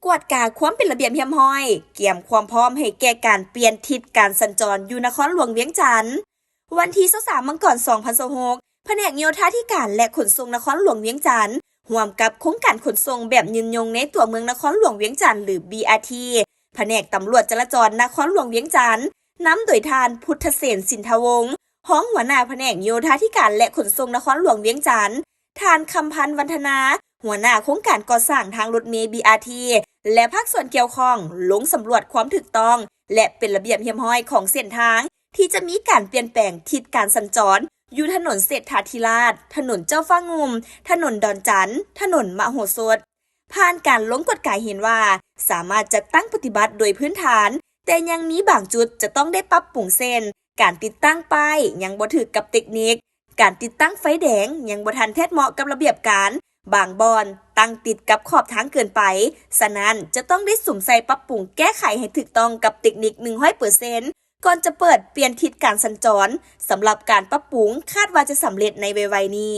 ກວດກາຄວາມເປັນລະບຽບຮຽບຮ້ອຍ, ກຽມຄວາມພ້ອມໃຫ້ແກ່ການປ່ຽນທິດການສັນຈອນຢູ່ນະຄອນຫຼວງວຽງຈັນ. ວັນທີຊາວສາມ ມັງກອນ ສອງພັນຊາວຫົກ, ພະແນກໂຍທາທິການ ແລະ ຂົນສົ່ງນະຄອນຫຼວງວຽງຈັນ ຮ່ວມກັບໂຄງການຂົນສົ່ງແບບຍືນຍົງໃນຕົວເມືອງນະຄອນຫຼວງວຽງຈັນ ຫຼື ບີອາທີ ພະແນກຕຳຫຼວດຈະລາຈອນນະຄອນຫຼວງວຽງຈັນ ນຳໂດຍທ່ານ ພຸດທະເສນ ສິນທະວົງ ຮອງຫົວໜ້າພະແນກໂຍທາທິການ ແລະ ຂົນສົ່ງນະຄອນຫຼວງວຽງຈັນ, ທ່ານ ຄຳພັນ ວັນທະນາ ຫົວໜ້າໂຄງການກໍ່ສ້າງທາງລົດເມ ບີອາທີ ແລະ ພາກສ່ວນກ່ຽວຂ້ອງ ລົງສຳຫຼວດຄວາມຖືກຕ້ອງ ແລະ ເປັນລະບຽບຮຽບຮ້ອຍຂອງເສັ້ນທາງ ທີ່ຈະມີການປ່ຽນແປງທິດການສັນຈອນ ຢູ່ຖະໜົນເສດຖາທິລາດ, ຖະໜົນເຈົ້າຟ້າງຸ່ມ, ຖະໜົນດອນຈັນ, ຖະໜົນມະໂຫສົດ. ຜ່ານການລົງກວດກາເຫັນວ່າ ສາມາດຈັດຕັ້ງປະຕິບັດໂດຍພື້ນຖານ, ແຕ່ຍັງມີບາງຈຸດຈະຕ້ອງໄດ້ປັບປຸງ ເຊັ່ນ ການຕິດຕັ້ງປ້າຍຍັງບໍ່ຖືກກັບເຕັກນິກ, ການຕິດຕັ້ງໄຟແດງຍັງບໍ່ທັນແທດເໝາະກັບລະບຽບການ, ບາງບ່ອນຕັ້ງຕິດກັບຂອບທາງເກີນໄປ, ສະນັ້ນຈະຕ້ອງໄດ້ສຸມໃສ່ປັບປຸງແກ້ໄຂໃຫ້ຖືກຕ້ອງກັບເຕັກນິກ ໜຶ່ງຮ້ອຍເປີເຊັນ ກ່ອນຈະເປີດປ່ຽນທິດການສັນຈອນ. ສຳລັບການປັບປຸງຄາດວ່າຈະສຳເລັດໃນໄວໆນີ້.